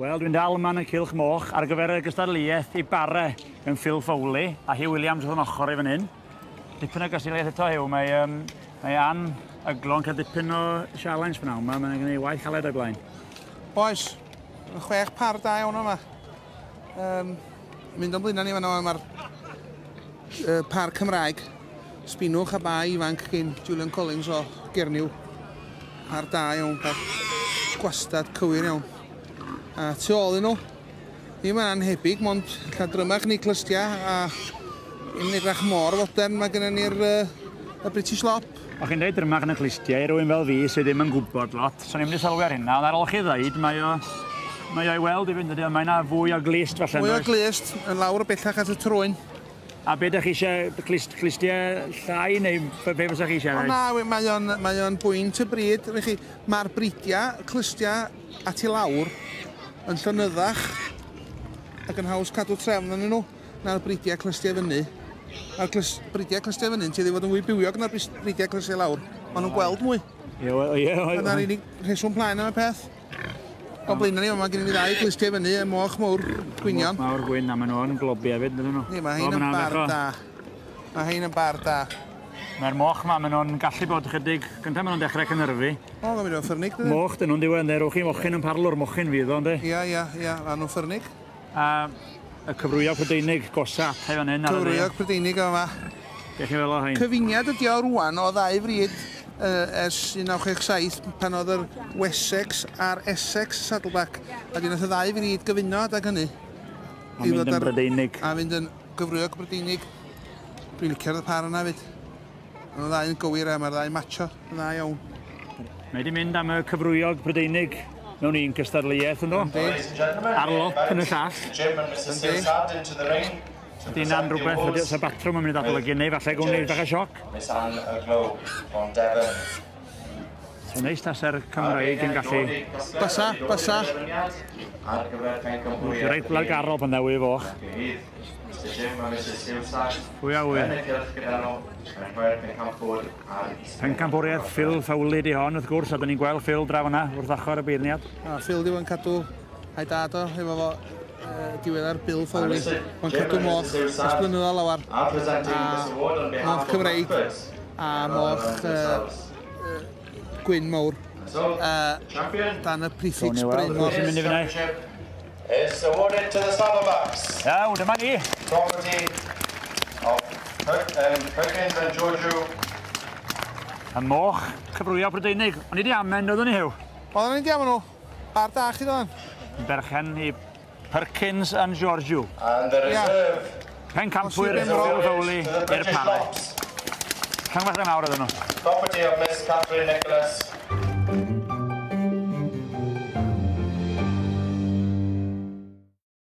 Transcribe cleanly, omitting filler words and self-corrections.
Wel, dwi'n dal yma yn y Cylch Moch ar gyfer y gystadleuaeth i bare mewn Phil Foley a Huw Williams wrth yn ochr i fan hyn. Dipyn o gystadleuaeth eto, Huw. Mae, mae Ann Yglo yn cael dipyn o sialens pnawn yma. Mae'n gwneud waith caled o'i blaen. Oes, 6 par da iawn yma. Mynd o'n blaenau ni fan'na, mae'r par Cymraeg. Sbinwch a bai ifanc gyn Julian Collins o Gernyw. Par da iawn, par gwastad cywir iawn. A tu ôl i nhw, ddim yn anhebyg, mond lla drymach ni clystiau a ddim yn edrych mor fodern. Mae gennym ni'r y British Lop. O chi'n dweud drymach yn y clustiau i rywun fel fi sydd ddim yn gwybod lot, so ni'n mynd i sylwi ar hynna, ond ar ôl chi ddeud, mae o i weld i fynd, ydy, mae yna fwy o glust falle. Mwy o glust, yn lawr o bellach at y trwyn. A be ydych chi eisiau, clustiau llai neu be fysa chi eisiau? O na, mae o'n bwynt y bryd. Mae'r bridiau, clustiau at i lawr yn llonyddach ac yn haws cadw trefn yn nhw na'r bridiau clustiau fyny. Mae'r bridiau clustiau fyny yn tueddu i fod yn fwy bywiog na'r bridiau clustiau lawr. Maen nhw'n gweld mwy. Ie, ie. Dyna'r unig rheswm plaen am y peth. O blaen ni, mae gen i ddau clustiau fyny, y moch mawr gwynion. Moch mawr gwyn, a maen nhw'n globi hefyd, dydyn nhw. Ie, mae hein yn bar da. Mae hein yn bar da. Mae'r moch yma, maen nhw'n gallu bod chydig. Gyntaf maen nhw'n dechrau cynhyrfu. O, mae'n mynd o'n ffyrnig, dydyn? Moch, dyn nhw'n diwedd, rowch chi mochyn yn parlwr, mochyn fydd o, ynddi? Ie, ie, ie, maen nhw'n ffyrnig. A y cyfrwyog Prydeinig gosa atai fan hyn. Cyfrwyog Prydeinig yma. Be chi'n feddwl o hein? Cyfuniad ydi o rwan o ddau fryd ers 1967 pan oedd yr Wessex a'r Essex Saddleback. A di nath y ddau fryd gyfuno adag hynny. A mynd yn Brydeinig. A mynd yn gyfrwyog Brydeinig. Dwi'n licio'r par yna fyd. Mae'r ddau yn gywir a mae'r ddau macho. Yn dda iawn. Mae wedi mynd am y cyfrwyog Brydeinig mewn un cystadleuaeth ynddo. Ar lop yn y llall. Yndi. Ydy hynna'n rhywbeth, ydy oes y batrwm yn mynd i ddatblygu neu falle gawn ni bach o sioc. Miss Anne Uglow from Devon. So neis tase'r Cymraeg yn gallu... Bysa, bysa. Dwi'n reit wladgarol pan ddaw i foch. Pwy a ŵyr. Pencampwriaeth Phil Fowley di hon, wrth gwrs, a dyn ni'n gweld Phil draw yna wrth ochr y beirniad. A Phil di fod yn cadw a'i dad o, efo fo diweddar Bill Foley. Mae'n cadw moch ers blynyddoedd lawer. A moch Cymreig a moch gwyn mawr. Dan y prefix Bryn. Sy'n mynd i fyny? Is awarded to the Saddlebacks. Iawn, dyma ni. Property of Perkins and Giorgio. Y moch cyfrwyo Brydeinig. O'n i di amen, oeddwn ni, Huw? Oeddwn ni di amen nhw. Bar da chi do'n. Berchen i Perkins and Giorgio. And the reserve. Pencampwyr Phil Foley i'r pare. Llongyfarchiadau mawr iddyn nhw. Property of Miss Catherine Nicholas.